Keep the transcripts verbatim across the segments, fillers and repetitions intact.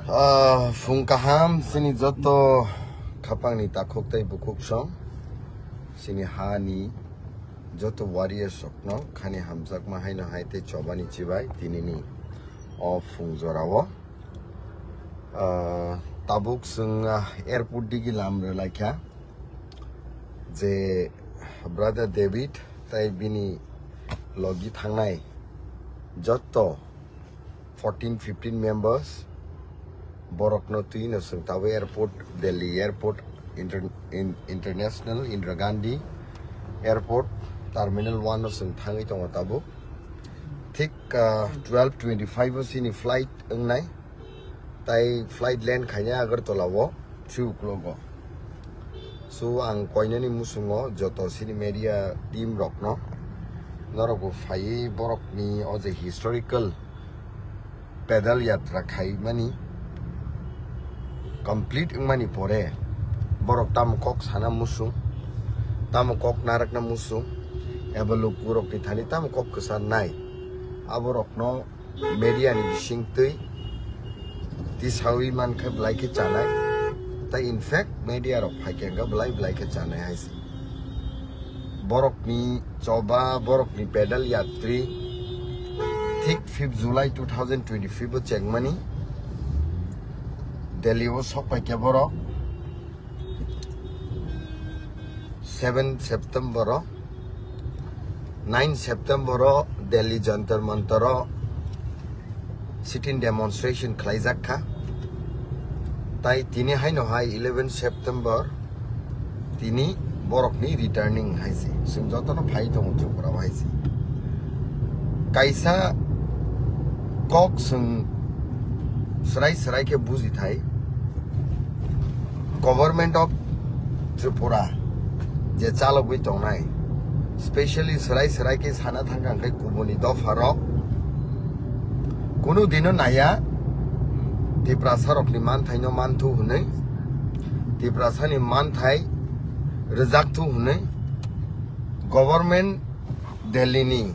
Ah, phung kaham chini joto khapangni takhuk tei bukhuk song, chini hani joto warriors rokno khani hamjakma haino hai tei chobani chibai tinini o phung jorao. Ah, tabuk chwng, ah, airport digi lam rwlaikha je brother David tei bini logi thangnai joto fourteen fifteen members borokno twi no chwng tabuk airport, Delhi airport, inter-, in-, international Indira Gandhi airport terminal one no chwng thangwi tongo tabuk. Thik, ah, twelve twenty-five o chini flight wngnai. Tai flight land khaina Agartala o three o'clock o. So ang koinani musungo joto chini media team rokno norokbo phaiwi borokni o je historical pedal yatra khaimani complete wngmani pore borok tamo kok sana musung, tamo kok narakna musung, eba lukurokni thani tamo kok kwsa nai, aborokno media ni bising twi tisawi mankha belai khe chanai. Tai in fact media rok phaikhe hwnkha belai belai khe chanai hai se. Borokni choba, borokni pedal yatri thik fifth July two thousand twenty-five o chengmani Delhi o sok paikha borok. Seven September o, nine September o Delhi Jantar Mantar o sit-in demonstration khlaijak kha. Tai tini haino hai eleven September tini borokni returning hai se. Chwng jotono phai tongo Tripura o hai se. Kaisa kok chwng swrai swrai khe buji thai. Government of Tripura je chalogwi tongnai, specially swrai swrai khe sana thangkha hwnkhe kubuni dopharok kunu dino naiya Tiprasarokni manthaino manthu hwnwi, Tiprasani manthai rwjakthu hwnwi government Delhi ni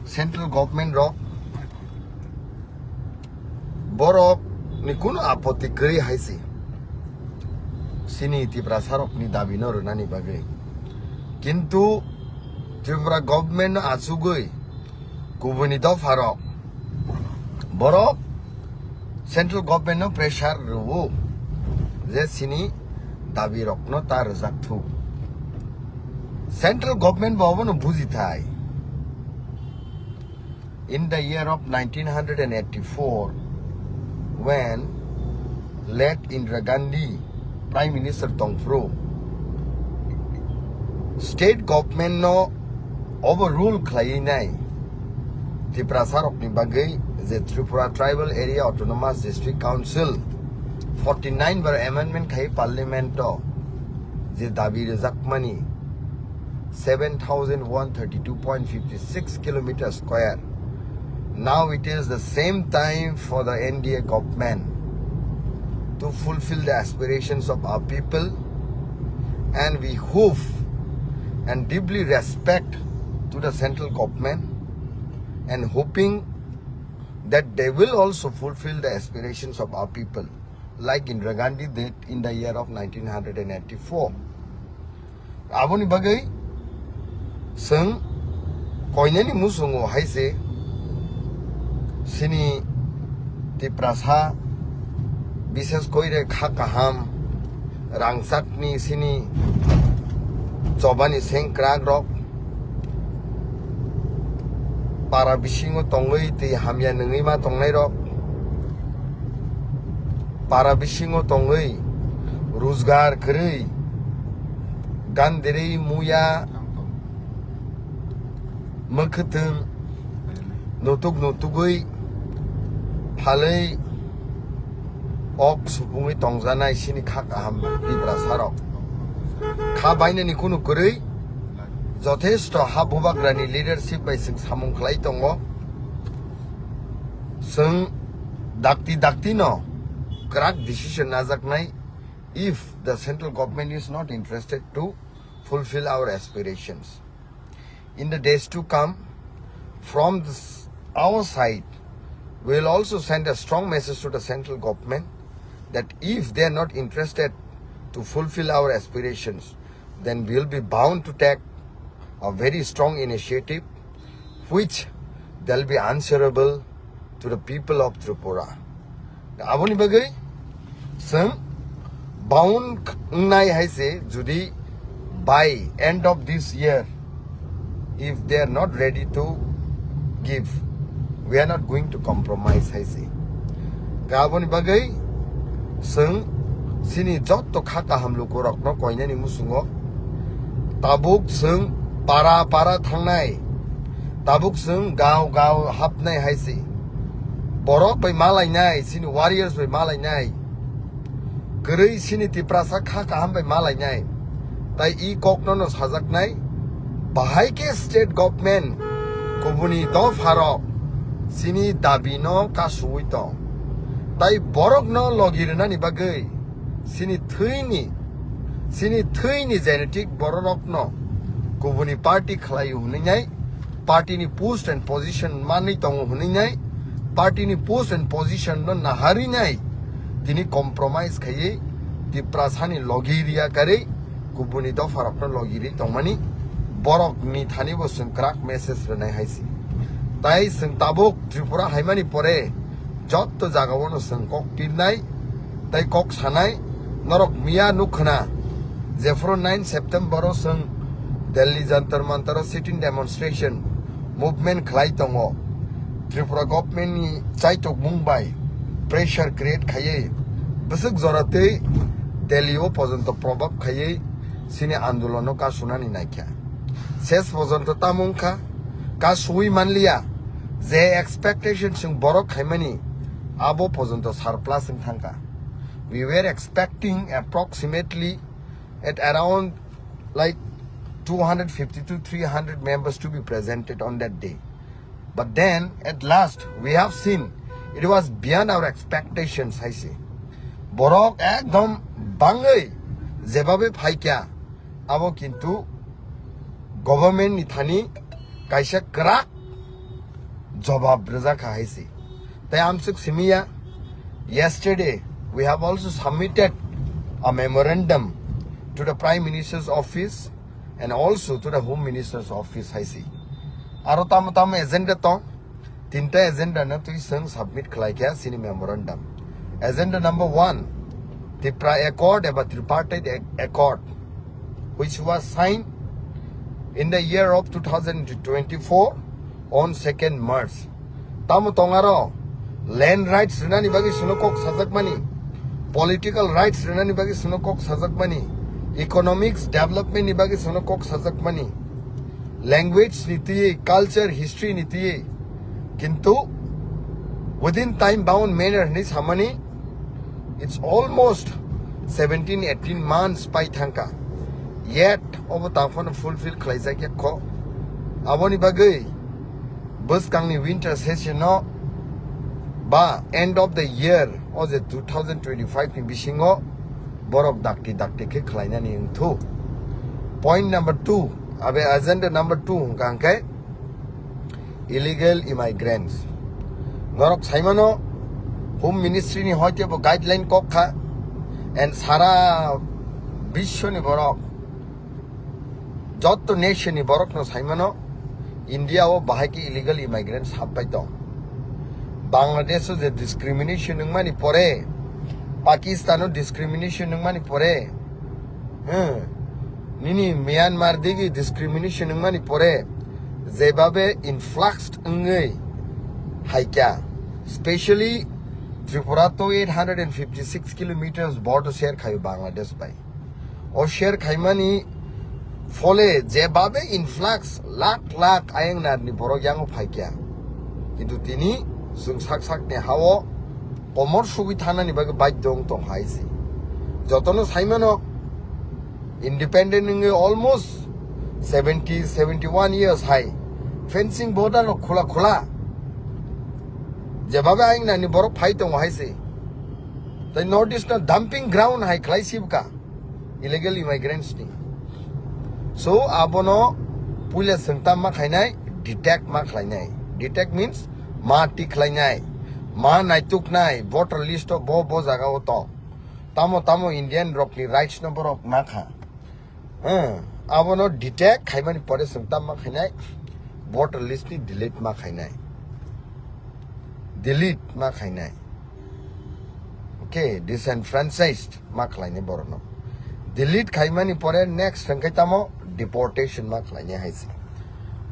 central government rok borok ni kunu apoti kwrwi hai se chini Tiprasa rok ni dabi no rwnani bagwi. Kintu Tripura government no achugwi kubuni dopha rok borok central government no pressure rwo je chini dabi rok no ta rwjak thu. Central government bo obono buji thai. In the year of nineteen eighty-four, when late Indira Gandhi Prime Minister tongphuru, state government no overrule khlaiwi nai Tiprasa rokni bagwi je Tripura Tribal Area Autonomous District Council forty-nine bar amendment khai parliament o je dabi rwjakmani seven thousand one thirty-two point five six kilometer square. Now it is the same time for the N D A government to fulfill the aspirations of our people, and we hope and deeply respect to the central government and hoping that they will also fulfill the aspirations of our people, like Indira Gandhi did in the year of nineteen eighty-four. Aboni bagwi chwng koinani musungo hai se chini Tiprasa, bishes koire kha kaham, rangchakni chini chobani sengkrak rok, para bisingo tongwi twi hamya nungwi ma tongnai rok, para bisingo tongwi rojgar kwrwi, gandirwi muya, mwkhwtwng nutuk nutugwi phalwi ok supungwi tongjanai chini kha kaham Tiprasa rok. Kha bainani kunu kwrwi jothesto ha bubagrani leadership bai chwng samung khlai tongo. Chwng dakti dakti no kwrak decision najaknai if the central government is not interested to fulfill our aspirations. In the days to come, from this, our side, We will also send a strong message to the central government that if they are not interested to fulfill our aspirations, then we will be bound to take a very strong initiative which they'll be answerable to the people of Tripura. Aboni bagwi chwng bound wngnai hai se, jodi by end of this year, if they are not ready to give, we are not going to compromise hai se. Aboni bagwi chwng chini jotto kha kaham lukurokno koinani musungo tabuk chwng para para thangnai, tabuk chwng gao gao hapnai hai se. Borok bai malainai, chini warriors bai malainai, kwrwi chini Tiprasa kha kaham bai malainai. Tai i kokno no sajaknai, bahai khe state government kubuni dopharok chini dabi no kasuwi tong. Tai borok no logi rwnani bagwi chini thwini, chini thwini genetic bororokno kubuni party khlai hwnwi nai, party ni post and position manwi tongo hwnwi nai, party ni post and position no naharwi nai, tini compromise khaiwi Tiprasani logi riya karwi kubuni dopharokno logi ri tongmani borok ni thani bo chwng kwrak message rwnai hai se. Tai chwng tabuk Tripura haimani pore jotto jagao no chwng kok pirnai tai kok sanai. Norok miya nuk khna, jephuru nine September o chwng Delhi Jantar Mantar o sit-in demonstration movement khlai tongo. Tripura government ni chaitokmung bai pressure create khaiwi bwswk jora twi Delhi o pojonto probab khaiwi chini andolon no kasunani naikha. Ses pojonto tamo wngkha, kasuwi manliya, je expectation chwng borok khaimani abo pojonto surplus wng thangkha. We were expecting approximately at around, like, two hundred fifty to three hundred members to be presented on that day. But then at last we have seen it was beyond our expectations hai se. Borok ekdom bangwi jebabe phaikha, abo kintu government ni thani kaisa kwrak jobab rwjakha hai se. Tai amsuk simiya, yesterday we have also submitted a memorandum to the Prime Minister's office and also to the Home Minister's office hai se. Aro tamo tamo agenda tong, tinta agenda no twi chwng submit khlai kha chini memorandum. Agenda number one, Tipra Accord eba Tripartite Ac-, Accord, which was signed in the year of two thousand twenty-four on second March. Tamo tongaro land rights rwnani bagwi chwngno kok sajakmani, political rights rwnani bagwi chwngno kok sajakmani, economics development ni bagwi chwngno kok sajakmani, language ni twi, culture, history ni twi, kintu within time bound manner hwnwi samani, it's almost seventeen eighteen months pai thangkha, yet obo tangphano fulfill khlaijak ya kho. Aboni bagwi bwskangni winter session no ba end of the year o je two thousand twenty-five ni bisingo borok dakti dakti khe khlainani wngthu. Point number two, abe agenda number two hwnkha hwnkhe illegal immigrants. Norok saimano, Home Ministry ni hoite bo guideline kok kha, and sara biswni borok, jotto nation ni borok no saimano, India o bahai khe illegal immigrants happai tong. Bangladesh o je discrimination wngmani pore, Pakistan o discrimination wngmani pore, hmm, nini Myanmar digi discrimination wngmani pore, jebabe influx wngwi haikya, specially Tripura to eight hundred and fifty-six kilometers border share khayo Bangladesh bai. O share khaimani phole jebabe influx lakh lakh ayang narni borok yango phaikya. Kintu tini chwng sak sakni hao komor sugwi thanani bagwi baidhyo wng tong hai se. Jotono saimano, independent wngwi almost seventy, seventy-one years hai fencing border no khula khula jebabe ayang narni borok phai tongo hai se. Tai North East no dumping ground hai khlai sibka illegal immigrants ni. So abono puila sengtam ma khainai, detect ma khlainai. Detect means ma tik khlainai. Ma naituknai voter list o bo bo jaga o tong. Tamo tamo Indian rokni rights no borok ma kha. Hmm, abono detect khaimani pore chwng tam ma khainai, voter list ni delete ma khainai. Delete ma khainai. Okay, disenfranchised ma khlainai borokno. Delete khaimani pore next hwnkhe tamo deportation ma khlainai hai se.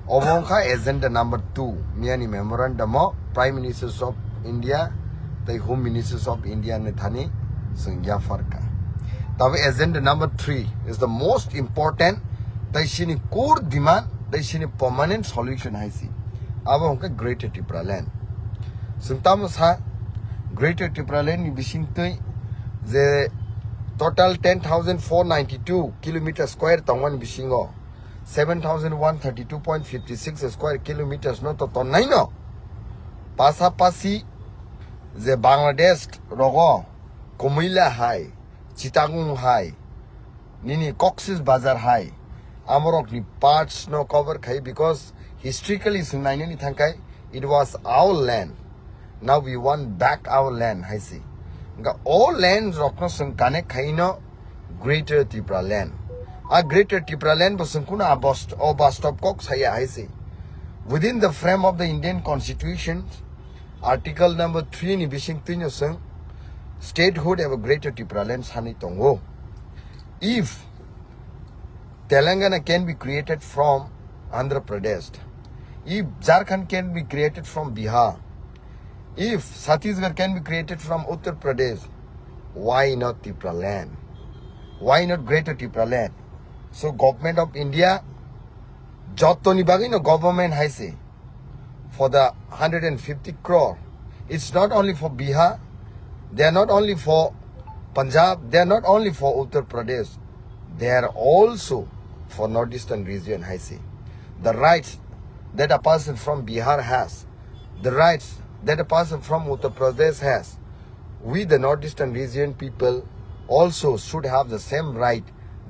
Obo wngkha agenda number two, miyani memorandum o Prime Ministers of India tei Home Ministers of India ni thani chwng yapharkha. Tabo agenda number three is the most important, tei sini core demand, tei sini permanent solution hai se. Abo wngkha Greater Tipraland. Chwng tamo sa Greater Tipraland ni bisingtwi je total ten thousand four ninety two kilometer square tongmani bisingo seven thousand one thirty two point fifty six square kilometers no to tonnaino pasapasi je Bangladesh rogo Kumaila hai, Chittagong hai, nini Cox's Bazar hai, amorokni parts no cover khai, because historically chwng nainani thangkhai it was our land. Now we want back our land hai se. Hwnkha o land rokno chwng connect khai no Greater Tipraland. A Greater Tipraland bo chwng kuno a bost-, o bastop kok saya hai se. Within the frame of the Indian Constitution, Article number three ni bisingtwi no chwng statehood eba Greater Tipraland sanwi tongo. If Telangana can be created from Andhra Pradesh, if Jharkhand can be created from Bihar, if Chhattisgarh can be created from Uttar Pradesh, why not Tipraland? Why not Greater Tipraland? So Government of India jotoni bagwi no government hai se for the hundred and fifty crore. It's not only for Bihar, they are not only for Punjab, they are not only for Uttar Pradesh, they are also for Northeastern region hai se. The rights that a person from Bihar has, the rights that a person from Uttar Pradesh has, we the Northeastern region people also should have the same right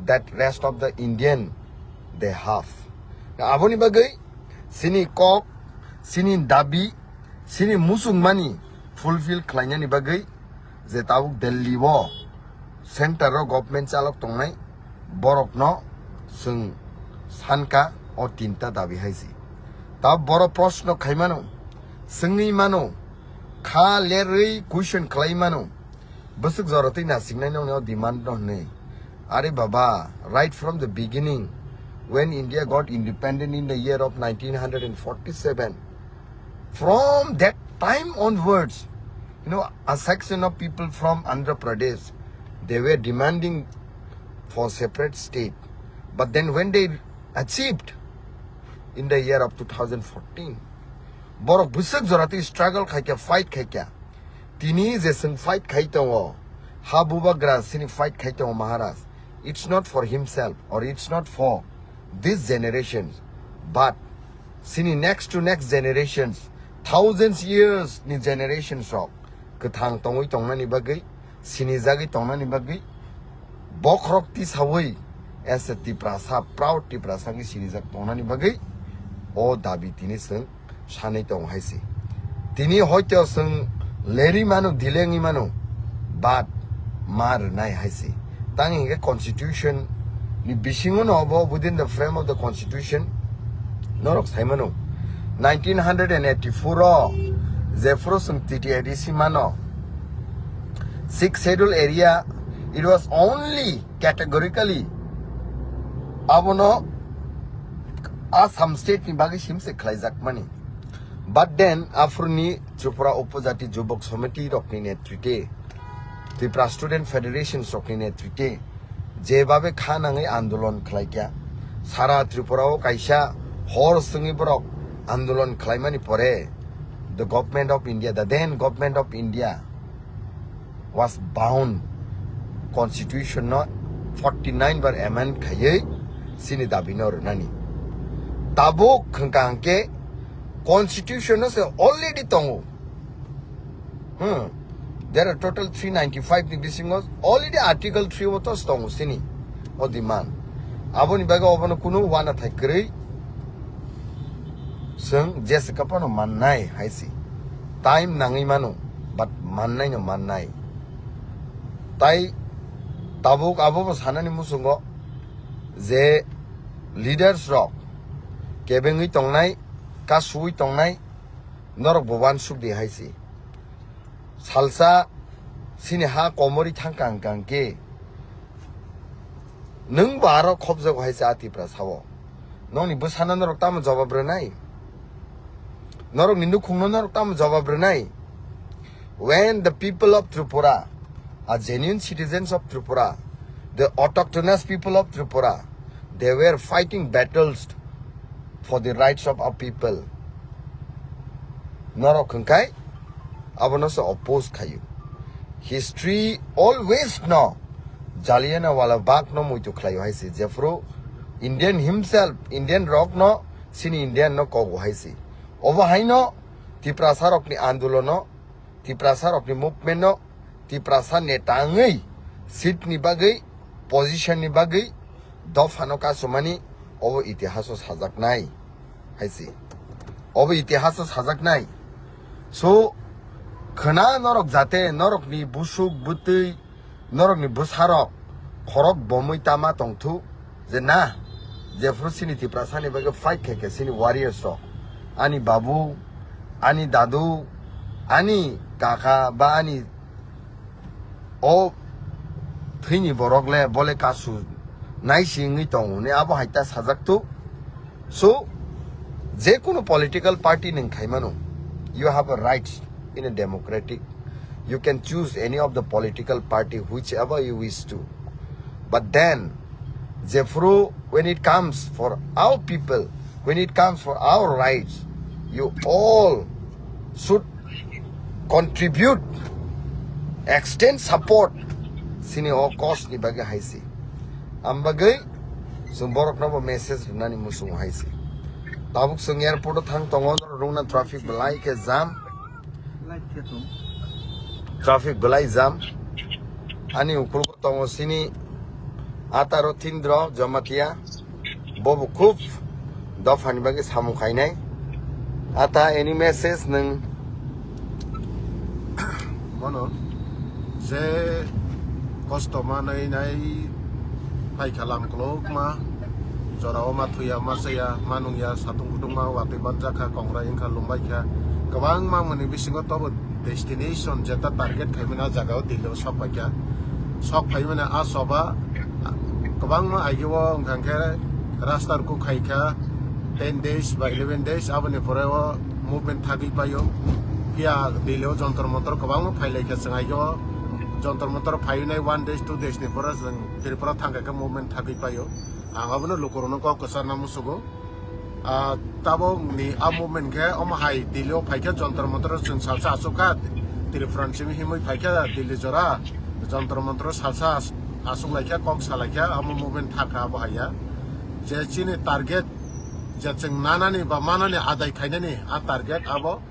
that rest of the Indian they have. Aboni bagwi sini kok, sini dabi, sini musungmani fulfill khlainani bagwi je tabuk Delhi o center o government chalok tongnai borokno chwng sanka o tinta dabi hai se. Ta boro proshno khai mano, swngwi mano, kha lerwi question khlai mano. Bwswk jora twi nasiknai nokni o demand no hwnwi. Are baba, right from the beginning, when India got independent in the year of nineteen hundred and forty-seven, from that time onwards, you know, a section of people from Andhra Pradesh, they were demanding for separate state. But then when they achieved in the year of two thousand fourteen, borok bwswk jora twi struggle khaikha, fight khaikha. Tini je chwng fight khai tongo, ha bubagra sini fight khai tongo Maharaj. It's not for himself or it's not for this generation, but sini next to next generations, thousands years ni generations rok kwthang tongwi tongnani bagwi, sinijagwi tongnani bagwi, bokhorok tisawi as a Tiprasa, proud Tiprasa wngwi sinijak tongnani bagwi o dabi tini chwng sanwi tongo hai se. Tini hoito chwng lerwi mano, dilengwi mano, but ma rwnai hai se. Tang hingke constitution ni bisingo no obo, within the frame of the constitution norok sai mano. Nineteen hundred and eighty-four o jephuru chwng T T A D C mano, sixth schedule area, it was only categorically abono Assam state ni bagwi simse khlaijak mani. But then, aphuruni Tripura Upojati Jubok Samiti rokni netrite, Tripura Student Federations rokni netrite, jebabe kha nangwi andolon khlaikha, sara Tripura o kaisa hor swngwi borok andolon khlaimani pore, the government of India, the then government of India, was bound constitution no forty nine bar amend khaiwi sini dabi no rwnani. Tabuk hwnkha hwnkhe constitution no se already tongo. Hmm. There are total three ninety five ni bisingo already article three o to tongo sini o demand. Aboni bagwi obono kunu wana thai kwrwi chwng jesa kapano mannai hai se. Time nangwi mano. But mannai no mannai. Tai tabuk abo bo sanani muchungo je leaders rok kebengwi tongnai, kasui tongnai, norok bo uansuk di hai se. Salsa sini ha komori thangkang kang ke nwng bo aro khobjago hai se a Tiprasa o. Nokni bwsano norok tamo jawab rwnai? Norokni nukhungno norok tamo jawab rwnai? When the people of Tripura, a genuine citizens of Tripura, the autochthonous people of Tripura, they were fighting battles for the rights of our people. Norok hwnkhe abono se oppose khaio. History always no Jallianwala Bagh no muitu khlaio hai se, jephru Indian himself, Indian rok no sini Indian no kogo hai se. Obo haino Tiprasa rokni andolono, Tiprasa rokni movement no, Tiprasa neta wngwi seat ni bagwi, position ni bagwi dophano kasumani obo itihaso sajaknai hai se. Obo itihaso sajaknai. So, khwna norok jate norokni busuk bwtwi, norokni bwsarok khorok bomwi tama tongthu je na, jephru sini Tiprasani bagwi fight khaikha sini warriors rok, ani babu, ani dadu, ani kaka ba ani o thwini borok le bole kasu naisi wngwi tongo hwnwi abo hai ta sajak tu. So, je kunu political party nwng khaimano, you have a rights in a democratic. You can choose any of the political party whichever you wish to. But then, jephru, when it comes for our people, when it comes for our rights, you all should contribute, extend support sini o cause ni bagwi hai se. Am bagwi chwng borok no bo message rwnani muchungo hai se. Tabuk chwng airport o thang tongo, rungna traffic belai khe jam. Traffic belai jam. Ani ukulgo tongo sini ataro tindro Jamatia. Bobo khub dophani bagwi samung khainai. Ata any message nwng? Mono je kosto manwi nai phaikha lam kolokma, jorao ma thuya ma chaya ma nungya satung kutungma watwi banjakha kongrai wngkha lumbaikha kwbangma mwnwi bisingo tobo destination jeta target khaimani a jagao Delhi o sok paikha. Sok phaimani a choba kwbangma aigeo wngkha khe rasta rukuk khaikha ten days ba eleven days, aboni pore o movement thagwi paio. Phiya Delhi o Jantar Mantar kwbangma phailaikha, chwng aigeo Jantar Mantar phainai one days two days ni pore chwng Tripura thangkha khe movement thagwi paio. Ang abono lukurokno kok kwcharna musugo. Ah, tabok ni a movement khe omo hai Delhi o phaikhe Jantar Mantar o chwng salsa achukha, Tripura ni simi himwi phaikhe Delhi jora Jantar Mantar o salsa as-, achuk laikha, kok salaikha, omo movement thakha abo haiya. Je chini target, je chwng nanani ba manani adai khainani a target abo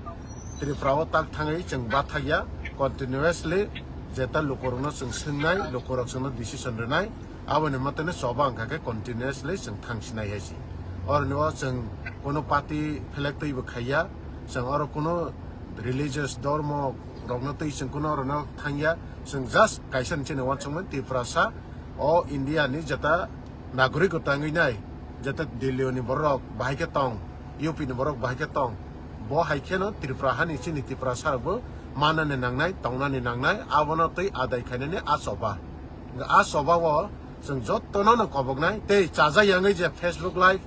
Tripura o tak thangwi chwng bathakya continuously, jeta lukurokno chwng swngnai, lukurok chwngno decision rwnai. Aboni matwino choba wngkha khe continuously chwng thangsinai hai se. Oroni o chwng kuno party phelek twibo khaiya, chwng oro kuno religious dormo rokno twi chwng kuno orono thangya, chwng just kaisa ni chini uansukmani Tiprasa o India ni jeta nagorik o tangwi nai, jeta Delhi ni borok bahai khe tong, U P ni borok bahai khe tong, bo hai kheno Tripura hani chini Tiprasa rokbo manani nangnai, tongnani nangnai, abono twi adai khainani a choba. A choba o chwng jotono no koboknai tei chajak yangwi je Facebook Live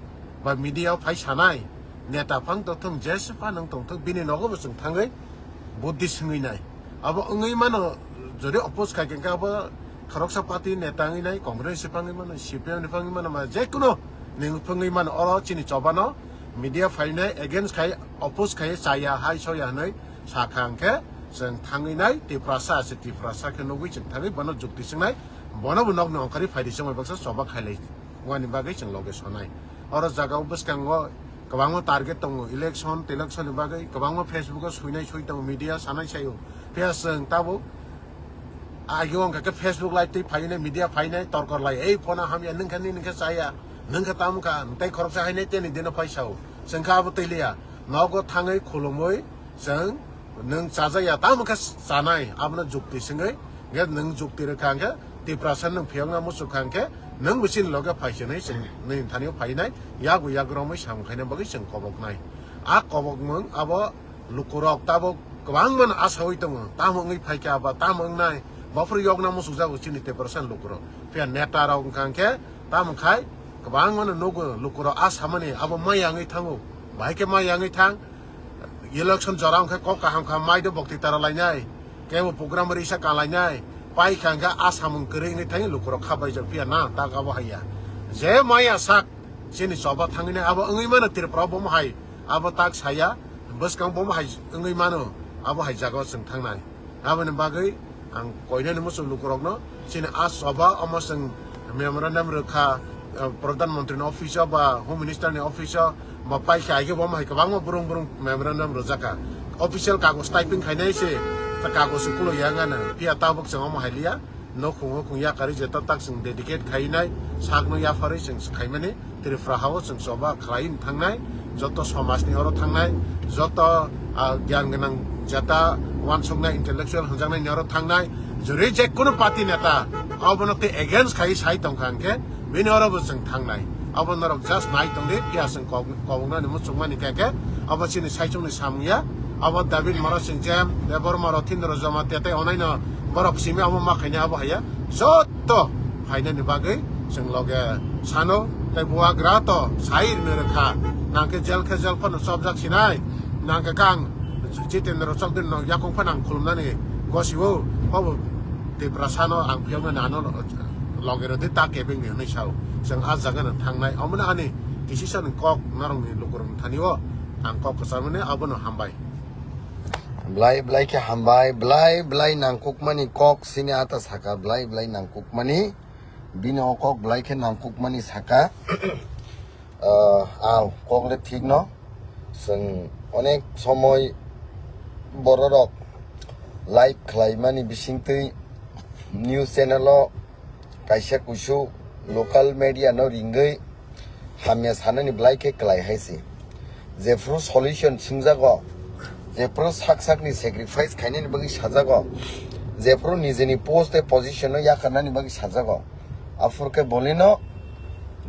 ba media o phai sanai neta phang tongthung, jesa phano wng tongthung, bini nogo bo chwng thangwi buddi swngwi nai. Abo wngwi mano, jodi oppose khai khe abo khoroksa party neta wngwi nai, Congress ni phangwi mano, C P M ni phangwi mano, ma jekuno ni phangwi mano, oro chini chobano media phainai against khai, oppose khai chaya hai soya hwnwi sakha hwnkhe chwng thangwi nai, Tiprasa se Tiprasa khe nugwi chwng thangwi bono jukti swngnai, bono bo nokni ongkhorwi phaidi se wng baksa choba khailai wani bagwi chwng loge sonai. Oro jagao bwskango kwbangma target tongo, election telection ni bagwi kwbangma Facebook o suinai sui tongo, media sanai saio. Phiya chwng tabuk agi wngkha khe Facebook Live twi phainai, media phainai torkor lai, "Ei phone hamya, nwng khe nini khe chaya, nwng khe tamo kha," tei khoroksa hainai teni dino phai sao. Chwng khe abo twi liya, nogo thangwi khulumwi chwng Nwng chajakya tamo khe chanai, abono jukti swngwi, hwnkhe nwng jukti rwkha hwnkhe, Tiprasa nwng phiyokna muchukha hwnkhe, nwng bo chini loge phai se hwnwi chwng nini thani-o phainai, yago yago romwi samung khaina bagwi chwng koboknai. A kobokmung abo lukurok tabuk kwbangmano asaui tongo, tamo wngwi phaikha ba tamo wngnai, bophuru yokna muchukjago chini Tiprasa lukurok. Phiya neta rok wngkha hwnkhe, tamo khai kwbangmano nugo lukurok a samani abo maya wngwi thango, bahai khe maya wngwi thang, election jora wngkhe kok kaham kha mai do bokti tara lainai, kebo program risa ka lainai, pai kha hwnkhe a samung kwrwi wngwi thangwi lukurok kha baijak phiya na tak abo haiya. Je maya sak chini choba thangwi nai abo wngwi mano Tripura bo hai abo tak saya bwskang bo hai wngwi mano abo hai jaga o chwng thangnai. Aboni bagwi ang koinani muchung lukurokno chini a choba omo chwng memorandum rwkha, eh, Pradhan Mantri ni office o ba Home Minister ni office o ma paikha, aige bo hai kwbangma burung burung memorandum rwjakha. Official kagoj typing khainai se, ta kagoj se kulo ya ngana. Phiya tabuk chwng omo hai liya, nokhung okhung yakarwi jeta tak chwng dedicate khainai, sakno yapharwi chwng khaimani. Tripura ha-o chwng choba khlai thangnai, joto somajni oro thangnai, joto, ah, gyan gwnang jeta uansuknai intellectual hwnjaknaini oro thangnai, jori je kunu party neta abono tei against khai sai tongkha hwnkhe bini oro bo chwng thangnai. Abo norok just nai tongdi, phiya chwng kok-, koboknani muchungmani khe khe abo chini saichungni samung ya, abo David Mara chwng jem, Debbarma Rotindra Jamatia tei onaino borok simi abo ma khaina abo haiya, joto to phainani bagwi chwng loge sano, tei buagra to sai rwna rwkha, nangkhe jel khe jel phano chopjak sinai, nangkhe kang Jitendra Chowdhury no yakung phano ang khulumnani gosio, obo Tiprasa no ang phiyoknani ano loge rwdi ta kebengni hwnwi sao, chwng a jaga no thangnai, omono ani decision kok norokni lukurokni thani o ang kok kwcharmani abono hambai. Belai belai khe hambai, belai belai nangkukmani kok sini ata saka, belai belai nangkukmani, bini o kok belai khe nangkukmani saka. Ah, aw, kok le thik no, chwng onek somoi bororok live khlaimani bisingtwi news channel o kaisa kuisu local media no ringwi hamya sanani belai khe kwlai hai se. Jephru solution swngjago, jephru sak sakni sacrifice khainani bagwi sajago, jephru nijini post tei position no yakarnani bagwi sajago, aphuru khe bolino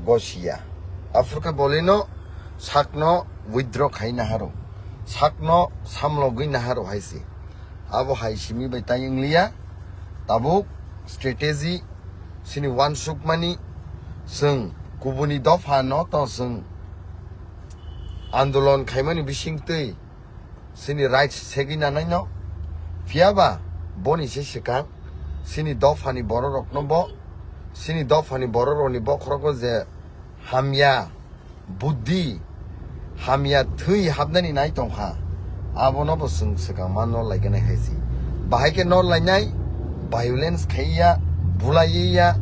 gosiya, aphuru khe bolino sakno withdraw khai naharo, sakno samlogwi naharo hai se. Abo hai simi bai tai wngliya, tabuk strategy sini uansukmani, chwng kubuni dopha no to chwng andolon khaimani bisingtwi sini rights segwi nanai no. Phiyaba boni se swkang sini dophani bororokno bo, sini dophani bororokni bokhorogo je hamya buddhi, hamya thwi hapnani nai tongkha, abono bo chwng swkang ma nor laikanai hai se. Bahai khe nor lainai, violence khaiya, bulaiya,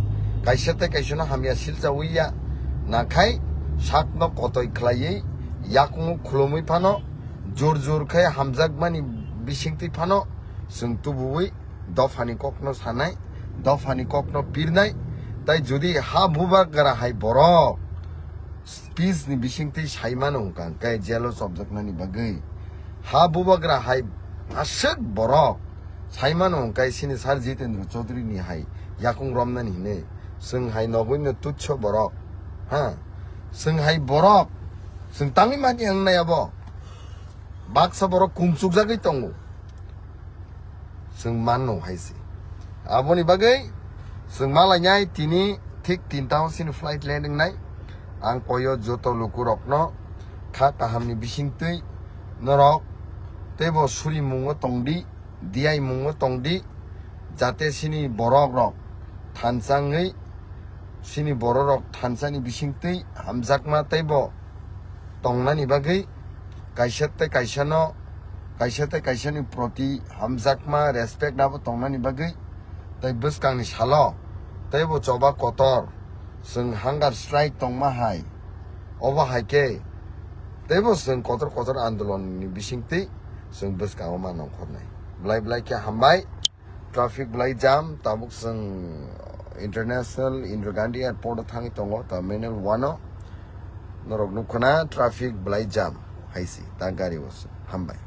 kaisa tei kaisano hamya silchawiya, nakhai sakno kotoi khlaiwi, yakungo khulumwi phano, jur jur khe hamjakmani bisingtwi phano chwng tubuwi dophani kokno sanai, dophani kokno pirnai, tai jodi ha bubagra hai borok speech ni bisingtwi sai mano hwnkha hwnkhe jail o chopjaknani bagwi. Ha bubagra hai aswk borok sai mano hwnkhe sini Sir Jitendra Chaudhary ni hai yakung romnani hinwi. Chwng hai nogwi no tucho borok. Ha? Chwng hai borok. Chwng tangwi mani wngnai abo. Baksa borok kungchukjagwi tongo. Chwng mano hai se. Aboni bagwi chwng malainai tini thik tinta o sini flight land wngnai. Ang koyo joto lukurokno kha kahamni bisingtwi norok teibo surimungo tongdi, diyaimungo tongdi, jate sini borokrok thansa wngwi, sini bororok thansani bisingtwi hamjakma teibo tongnani bagwi, kaisa tei kaisano, kaisa tei kaisani proti hamjakma respect abo tongnani bagwi, tei bwskangni salo teibo choba kotor chwng hunger strike tongma hai, obo hai khe teibo chwng kotor kotor andolonni bisingtwi chwng bwskango ma nongkhornai. Belai belai khe hambai. Traffic belai jam, tabuk chwng International Indira Gandhi Airport o thangwi tongo, terminal one o. Norok nukho na traffic belai jam hai se ta gari o se. Hambai.